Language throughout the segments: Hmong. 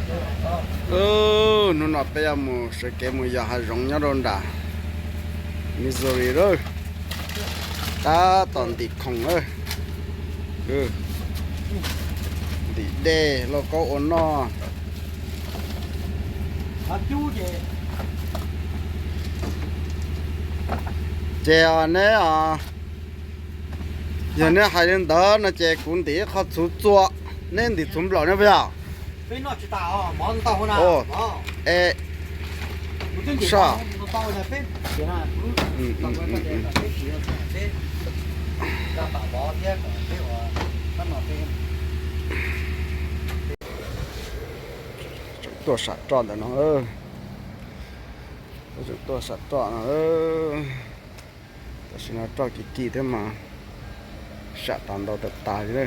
Hnub no peb yuav mus sawv kev mus yos hav zoov nyob rau nram Missouri lawm. Tab tom ntim khoom lawm. Ntim dej lauj kaub ua noj. Ces neb, yog neb hais li ntawd no ces kuv ntim ib qho txhuv txua, neb ntim txhuv nplaum ne puas yog? Tseem tuaj sam roj ntawm no. Tseem tuaj sam roj no. Tam sim no roj kim kim thiab mas sam tas ntau tas tas li na.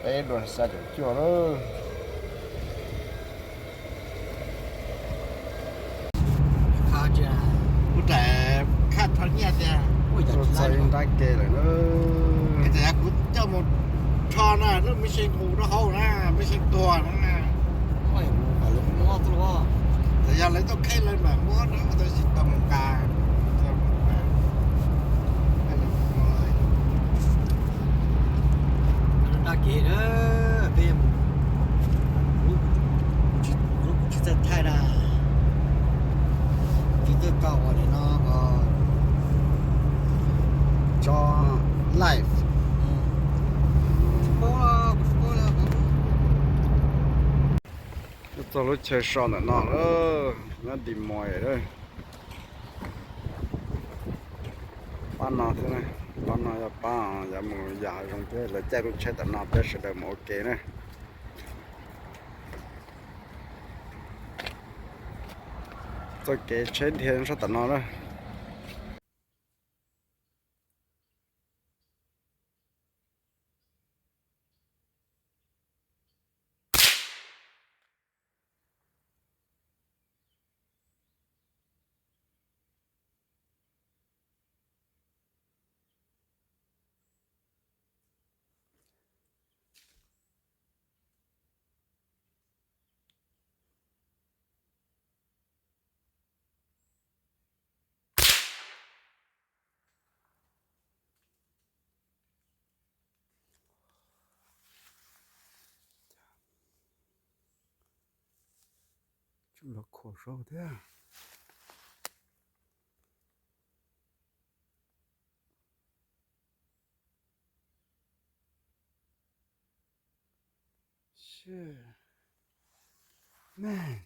Peb dua xya caum cuaj lawm. Kuv rais khaj thov nyiaj tiag. Txog ib nrab ke lawm na. Kuv coj mus rho na, lub me xees nqus rau hauv na, me xees tuag na. Txawm yog lawv tuaj khej lawv mam muab na, tab sis tau mus nqa. Peb, kuv tsis txawj thaij na, tsis txawj tso ua li no, tso live. Txog lub chaw so ntawm no lawm, nyob Des Moines lawm. Pab no thiab, pab no yog pab yuav mus yos hav zoov thiab, lawv caij lub tsheb tom no peb sawv daws mus ua ke na. Txoj kev tsheb dhia sab tom no na. Tsum los khuam saud thiab. Shit. Man.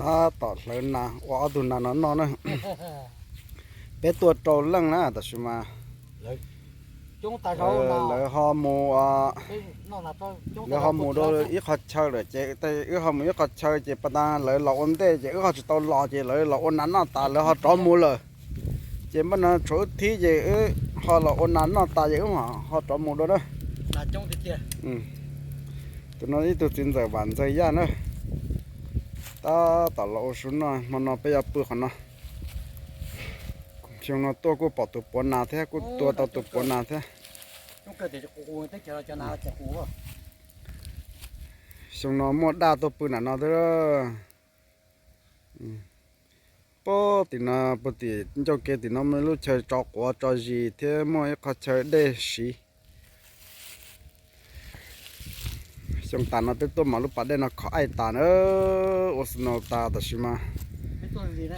Tab tom hlawv nas ua ob tug nas no noj na. Peb tuaj rau leej na, tam sim mas lawv ho mus, lawv ho mus rau ib qho chaw lawm ces wb ho mus ib qho chaw ces pas tas lawv los ua ntej ces wb ho tsis tau los ces lawv los ua nas noj tas lawv ho rov mus lawm. Ces npaj no tshuav wb thib ces wb ho los ua nas noj tas ces wb ho rov mus dua na. Tus no ib tug txiv ntxawm Vam Ntxawg Yaj na. Tab tom los ua su noj, hmo no peb yuav pw qhov no. Xyoo no tuaj kuj pom tus puav nas thiab, kuj tua tau tus puav nas thiab. Xyoo no muaj daj tuaj pw nram no thiab. Puag tim no, puag tim ncauj ke tim no muaj lub chaw tso quav tso zis thiab muaj ib qho chaw dej siv. Xyoo tas no peb tuaj mas lub pas dej no khov aij tas na, ua snow tas, tab sis mas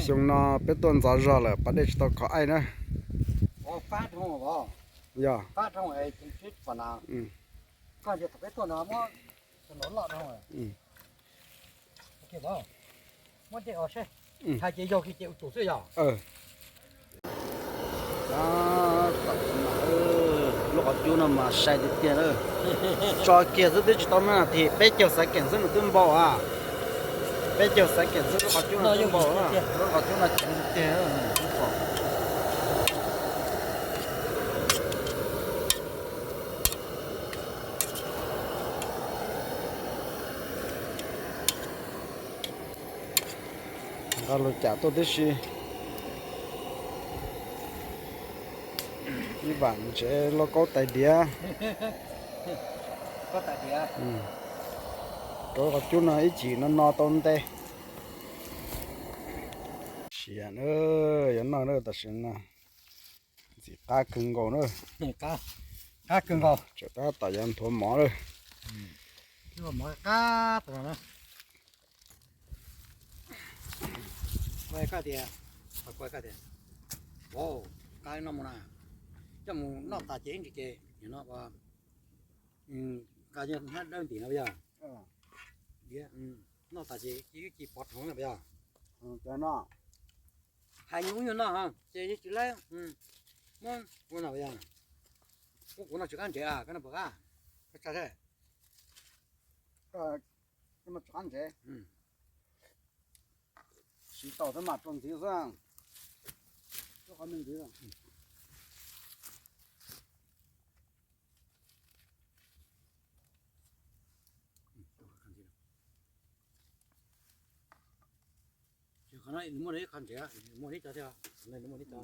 xyoo no peb tuaj ntxov zog lawm pas dej tsis tau khov aij na. Yog. Lub qhov cub no mas sai tiag tiag na. Tso kiag xwb twb tsis tau meej nas this, peb caug xav keem xwb nws twb npau a. Peb caug xav keem xwb lub qhov cub no twb npau, lub qhov cub no ceev tiag tiag. Nqa lus cas tuaj tib si. Ib vam ntsev lauj kaub tais diav. Rau qhov cub no ib chim no no tau nte. Siav na, yuav noj na tam sim no. Ntxim qab kawg nkaus na. Qab kawg nkaus, tsam qab tom yuav nthuav mov lawm. Mov qab tas na. Kuv hais koj tias, kuv hais koj tias, nqa no mus na, coj mus noj tas ces ib ntsis ces nim no nqa nyob hnab dawb ntim no yog, noj tas ces ib ci pov rhov no yog. Hais nyuj nyuj no ces tsis laib, muab ua no yog. Kuv no tsis qab ntsev, koj no puas qab? Koj tsa thiab. Koj no tsis qab ntsev. Siv tau thiab mam rau ntxiv xwb. Qhov me ntxiv. Qhov no nws muaj ib qho ntsev, nws muaj ib co thiab, nws muaj ib co.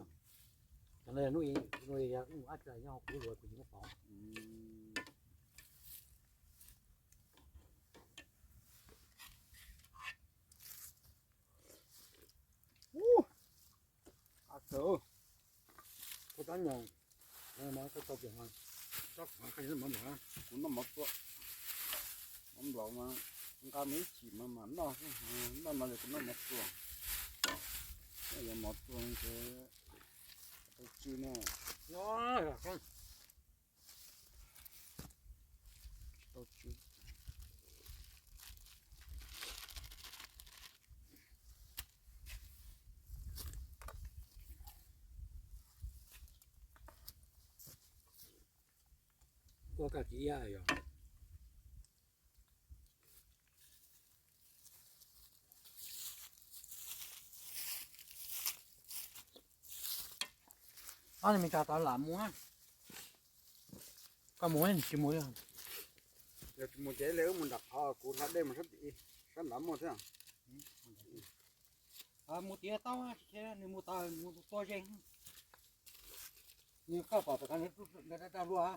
Cov no hnub ib hnub ab tsi nyob kuv luag kuv tsis muab pov. Qab kawg. Koj tsob nyom, koj tau tias, tsob qhov koj noj mov nplaum, kuv noj mov tuaj, mov nplaum mas nqa mus ib chim mas mam noj, noj no ces kuv noj mov tuaj, noj mov tuaj ces tau tsw na. Tau tsw. Ua koj tsis iab yog. Ob tug me tsa tau lam mus, koj mus tsis mus li. Yog tsis mus ces li wb mus nram qhov kuv hla dej mus sab tim, sab nrad muaj thiab. Mus tiav tau, nws mus tas mus tua ze. Nws koj pom pem qhov nws da luaj,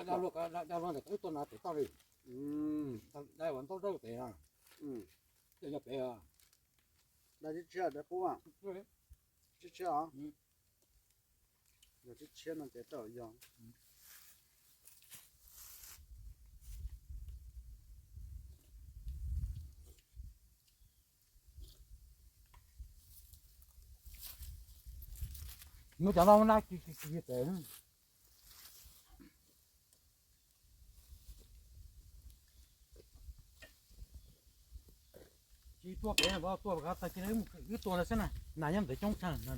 da luaj, da luaj ntawm wb tuaj no pem toj li. Da uas ntaub dawb pem no, yog pem. Da tshiab tshiab qub, tshiab tshiab os. Yog tshiab tshiab no ces tawm yog. Muab cov no na, tsis tsis tsis pem. Tsis tuaj pem, tuaj tag kis wb tua lawm xwb na, nas nyob ntawd coob tshaj na.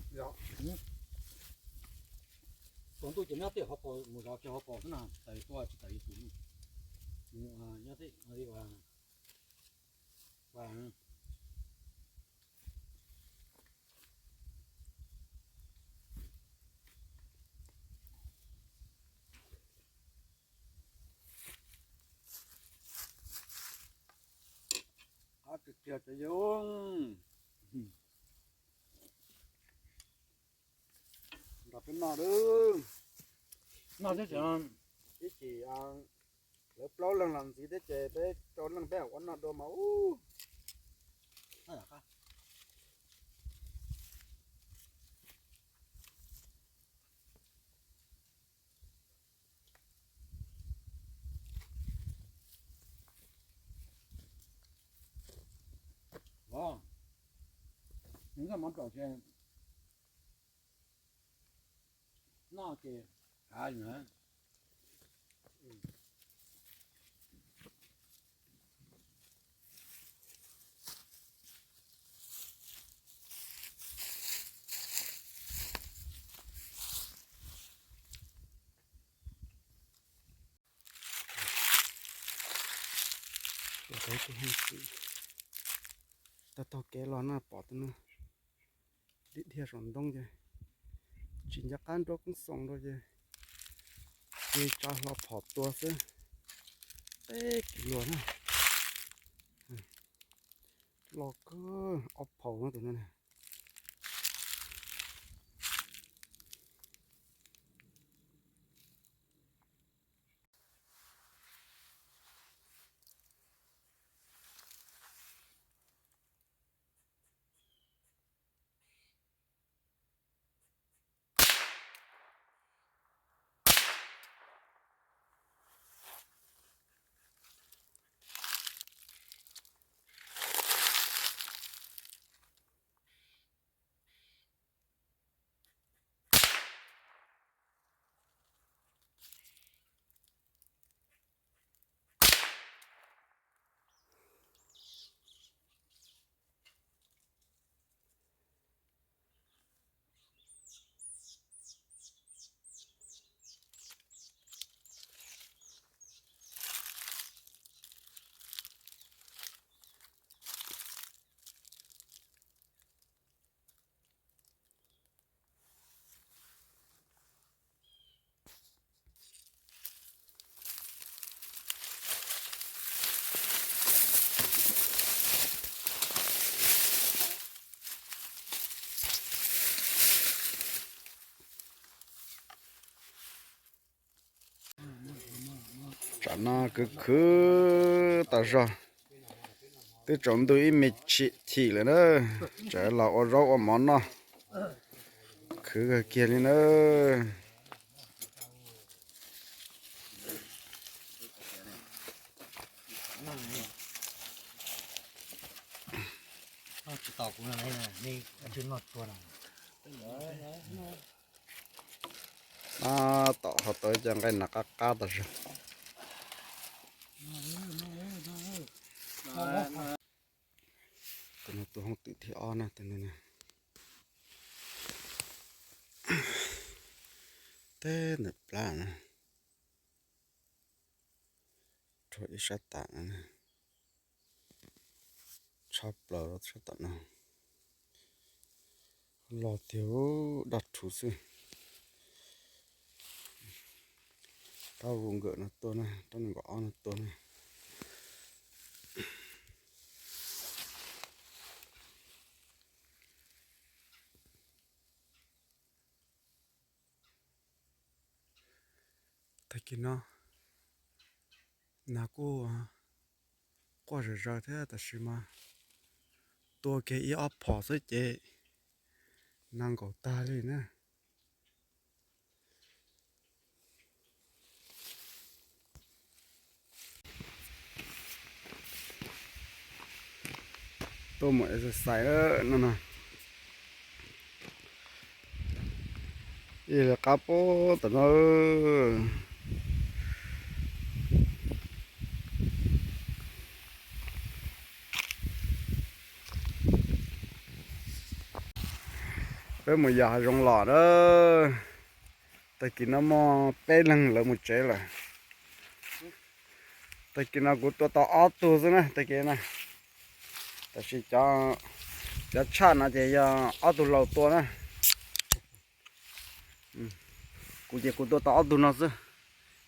Tsaus ntuj ces nyob tej hauv paus mus zov kiag hauv paus xwb na, tawm tuaj tsis tawm yus tus. Nyob tej qab tiag tiag cov yawg. Nrog peb noj lawm. Noj thiab, ib chim lawv plaub leeg los ntxiv thiab ces peb rau leej peb ua noj dua mas ub. Noj ces hav na. Tau taug kev los na pom tus no dhia dhia saum ntoo ces tsis nco qab nruab koob xoos rau ces cia tsa hlo phom tua xwb. Peb kis luas na, los kawg ob phaus no tus no. Tsam no khwv khwv tas zog, twb tsaus ntuj ib me chim chim lawm na, tseem los ua zaub ua mov noj, khwv kawg kiag li na. Tom hov tau cov nqaij nas qab qab tas zog. Tus no tus hoob twm thib ob na, tus no na. Teb ntawm plab na. Rau ib sab tas no na. Tshab plaws rau sab tom no. Loj tiag, daj rhuv xwb. Rab vu nkawm no tuaj na, rab nees nkaum ob no tuaj na. Tag kis no nas kuj quaj zom zaws thiab, tab sis mas tua kiag ib ob phom xwb ces nas nkaum tag li na. Tuaj mus exercise no na. Ib li qab puag tom no. Mus yos hav zoov los na. Tag kis no muaj peb leeg lawv mus tsev lawm. Tag kis no kuv tua tau ob tug xwb na tag kis na. Tab sis cov, cov tshaj no ces yog ob tug laus tua na. Kuv ces kuv tua tau ob tug no xwb,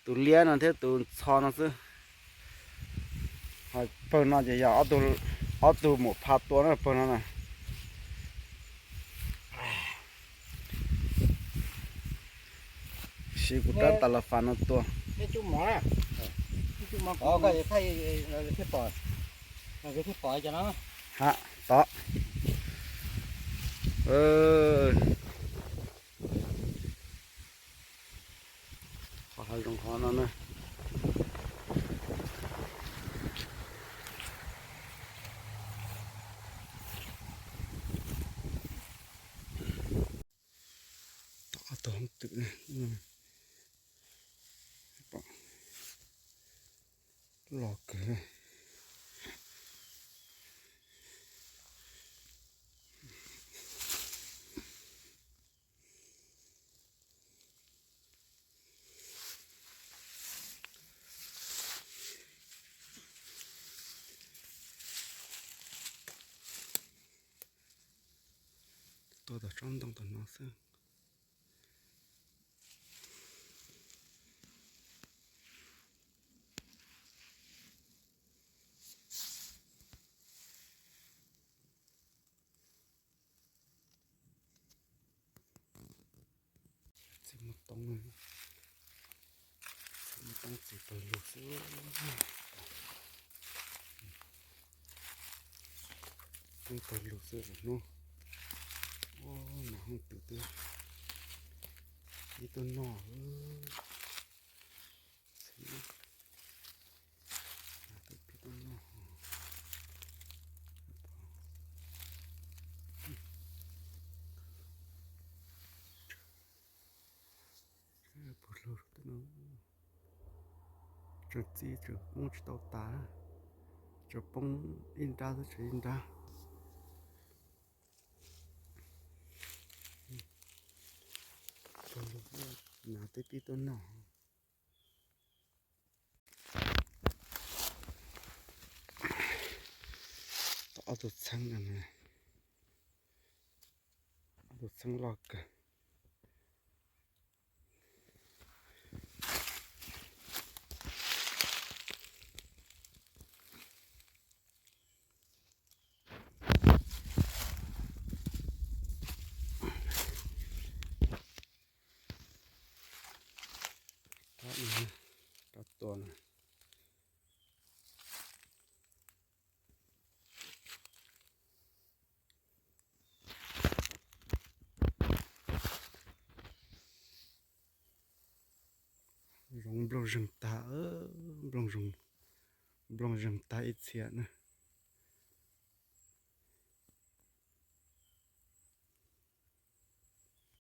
tus liab no thiab tus ntxho no xwb. Ho pawg no ces yog ob tug, ob tug mus pha tua na pawg no na. Siv kuv rab tas las fas no tua. Ha, tod. Qhov hav zoov qhov no na. Tau ob tug hoob twm los kawg. Tua tom tsob ntoo tom no xwb. Txiv muaj toob, txiv muaj toob txiv pawg lug xwb. Toob pawg lug xwb hnub. Nas hoob twm twb ib tuaj noj. Txiv, nas twb pib tuaj noj. Pawg lug, tseem txi tseem poob tsis tau tas, tseem poob ib nrab xwb tseem ib nrab. Pawg lug, nas twb pib tuaj noj. Tau ob tug txheeb, ob tug txheeb loj kawg. Rab tua na. Zoov nplooj zeeg tag, nplooj zeeg tag ib txhia na.